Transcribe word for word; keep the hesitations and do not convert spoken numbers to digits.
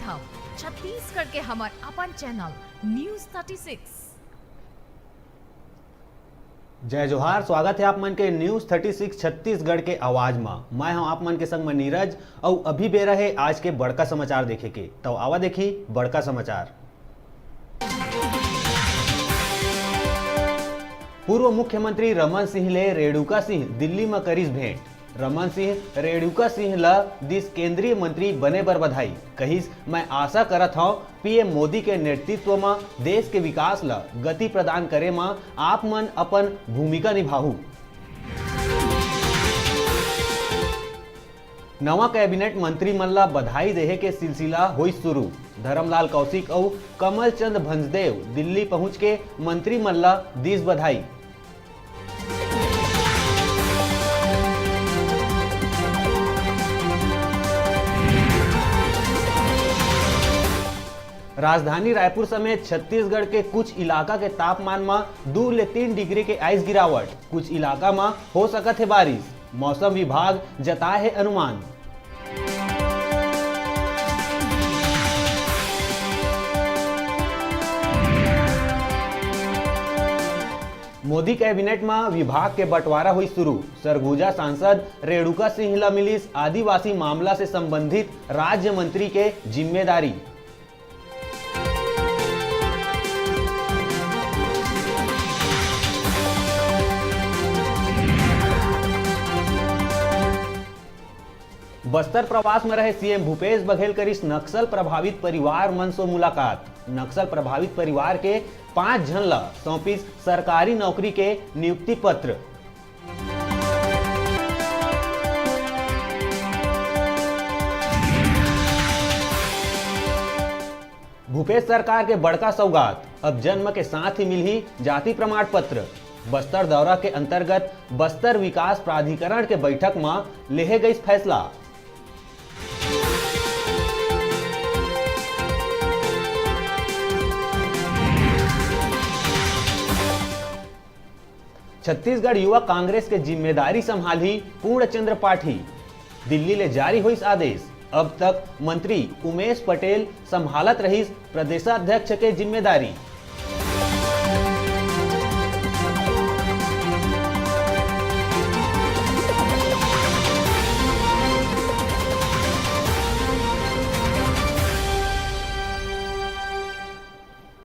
छत्तीसगढ़ के हमर अपन चैनल न्यूज़ थर्टी सिक्स। जय जोहार, स्वागत हे आप मन के न्यूज़ थर्टी सिक्स छत्तीसगढ़ के आवाज म। मैं हूं आप मन के संग म नीरज, अउ अभी बेरा हे आज के बड़का समाचार देखे के। तो आवा देखी बड़का समाचार। पूर्व मुख्यमंत्री रमन सिंह ले रेणुका सिंह दिल्ली म करिस भेंट। रमन सिंह रेणुका सिंह ल दिस केंद्रीय मंत्री बने बर बधाई। कहिस, "मैं आशा करत हंव, पीएम मोदी के नेतृत्व म देश के विकास ल गति प्रदान करे म आप मन अपन भूमिका निभाहू।" नवा कैबिनेट मंत्री मन ल बधाई देहे के सिलसिला होइस शुरू। धरमलाल कौशिक अउ कमल चंद भंजदेव दिल्ली पहुंच के मंत्री मन ल दिस बधाई। राजधानी रायपुर समेत छत्तीसगढ़ के कुछ इलाका के तापमान म दू ले तीन डिग्री के आइस गिरावट, कुछ इलाका म हो सकत हे बारिश, मौसम विभाग जताए हे अनुमान। मोदी कैबिनेट म विभाग के बंटवारा होइस शुरू। सरगुजा सांसद रेणुका सिंह ल मिलिस आदिवासी मामला से संबंधित राज्य मंत्री के जिम्मेदारी। बस्तर प्रवास में रहे सीएम भूपेश बघेल करिस नक्सल प्रभावित परिवार मन से मुलाकात। नक्सल प्रभावित परिवार के पांच झन ला सौंपिस सरकारी नौकरी के नियुक्ति पत्र। भूपेश सरकार के बड़का सौगात, अब जन्म के साथ ही मिलही जाति प्रमाण पत्र। बस्तर दौरा के अंतर्गत बस्तर विकास प्राधिकरण के बैठक म लेहे गइस फैसला। छत्तीसगढ़ युवा कांग्रेस के जिम्मेदारी संभालही पूर्णचंद्र पाठी। दिल्ली ले जारी होइस आदेश, अब तक मंत्री उमेश पटेल संभालत रहिस प्रदेशाध्यक्ष के जिम्मेदारी।